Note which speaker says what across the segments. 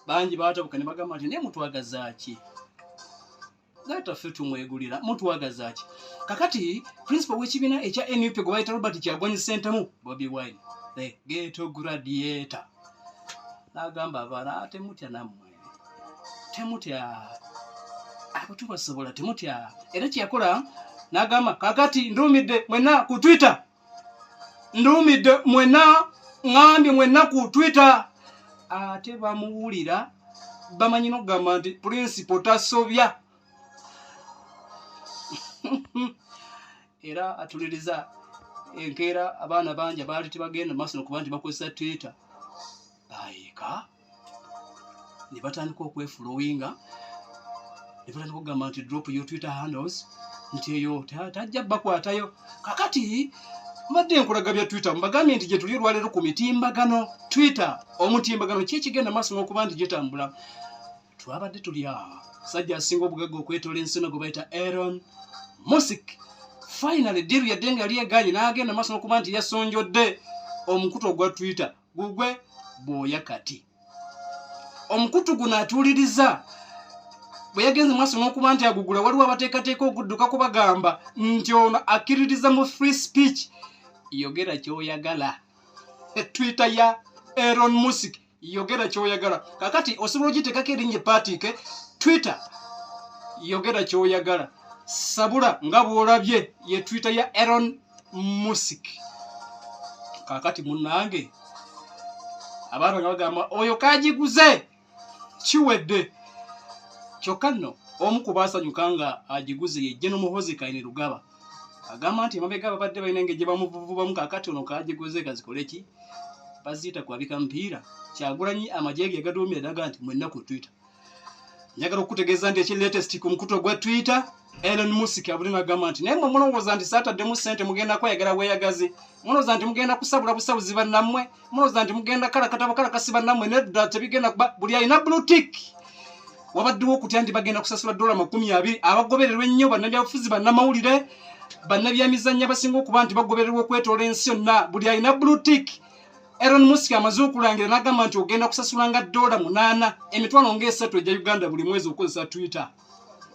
Speaker 1: Bangi baatabuka ne bagamba nti naye mutwagaza ki? Gatta ffe tumwegulira, mutwagaza ki? Kakati principal w'ekibiina ekya NUP gwe bayita Robert Kyagulanyi Ssentamu, Bobi Wine, the ghetto gladiator, n'agamba abaana, temutya nammwe, temutya, abo tubasobola, temutya. Era kyeyakola n'agamba, kakati nduumidde mwenna ku Twitter, nduumidde mwenna, ŋambye mwenna ku Twitter. Ate bamuwulira, bamanyi n'okugamba nti principal tasobya. Era atuliriza enkeera abaana bangi abaali tebagenda maaso nokuba nti bakozesa Twitter bayiika ne batandika okwefolowinga, ne batandika okugamba nti drop your Twitter handles, nti eyo tajja bakwatayo. Kakati mbadde nkulaga bya Twitter, mbagambye nti gye tuli olwaleero ku mitimbagano Twitter, omutimbagano ki ekigenda maaso n'okuba nti gitambula. Twabadde tuli awo, sajja asinga obugagga okwetoola ensi no gwe bayita Elon Musk, finally deal yadde nga yali egaanye, n'agenda maaso n'okuba nti yasonjodde omukutu ogwa Twitter gugwe bw'oya. Kati omukutu guno atuuliriza bwe yagenze maaso n'okuba nti agugula, waliwo abateekateeka ogudduka kubagamba nti ono akkiririza mu free speech, yogera ky'oyagala. Twitter ya Elon Musk, yogera ky'oyagala. Kakati osobola ogiteekako erinnya epaatiike, Twitter yogera ky'oyagala, sabula nga bw'olabye, ye Twitter ya Elon Musk. Kakati munnange, abaana nga bagamba oyo kagiguze, kiwedde. Kyokka nno omu ku baasanyuka nga agiguze ye General Muhoozi Kainerugaba, agamba nti emabega babadde balina engeri gye bamuvuvubamu, kakati ono kagiguze, kazikole ki, baziyita kwabika mupiira. Kyagulanyi amagye ge gaduumira daga nti mwenna ku Twitter. Njagala okukutegeeza nti eki latest ku mukutu ogwa Twitter, Elon Musk abuli nagamba nti naye mwe mulowooza nti saataddemu ssente mugenda kweyagala bweyagazi, mulowooza nti mugenda kusabula busabuzi bannammwe, mulowooza nti mugenda kalakata bukalakasi bannammwe. Nedda, tebigenda kuba. Buli alina blue tick, wabaddewo okutya nti bagenda kusasula $20 abagobererwa ennyo, bannabyabufuzi, bannamawulire, bannabyamizannyo abasinga okuba nti bagobererwa okwetoola ensi yonna. Buli alina blue tick, Elon Musk amaze okulangira n'agamba nti ogenda kusasulanga $8, 30,000 egya Uganda buli mwezi okukozesa Twitter.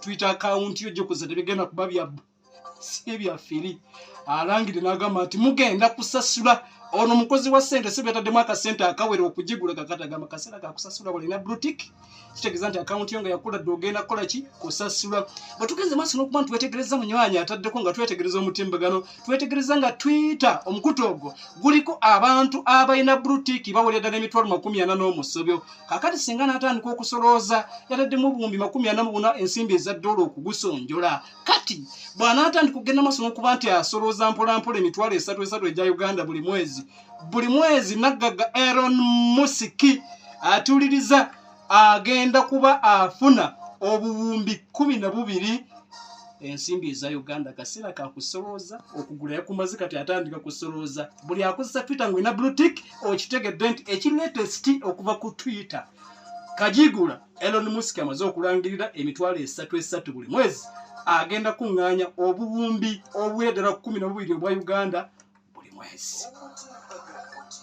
Speaker 1: Twitter account yo gyokozesa tebigenda kuba bya si bya free. Alangire n'agamba nti mugenda kusasula. Ono mukozi wa ssente, si byataddemu akasente akawera okugigula. Kakati agamba kaseera kakusasula. Balina blue tick, kitegeeza nti akawunti yo nga yakula dde, ogenda kukola ki? Kusasula. Bwe tugenze maaso n'okuba nti twetegereza, munywanyi ataddeko nga twetegereza omutimbagano, twetegereza nga Twitter omukutu ogwo guliko abantu abalina blue tick bawera ddala 400,000 n'omusobyo. Kakati singa n'atandika okusolooza, yataddemu 44,000 ensimbi eza ddoola okugusonjola. Kati bw'anaatandika okugenda maaso n'okuba nti asolooza mpolampola 30,000 3 egya Uganda buli mwezi, buli mwezi, naggagga Elon Musk atuuliriza agenda kuba afuna 12,000 ensimbi eza Uganda. Kaseera kakusolooza okugula, yakumaze, kati atandika kusolooza. Buli akozesa Twitter ng'olina blue tick, okitegedde nti eki latest okuva ku Twitter kagigula. Elon Musk amaze okulangirira 30,000 3 buli mwezi, agenda kuŋŋaanya obuwumbi obuwera ddala 12 obwa Uganda buli mwezi.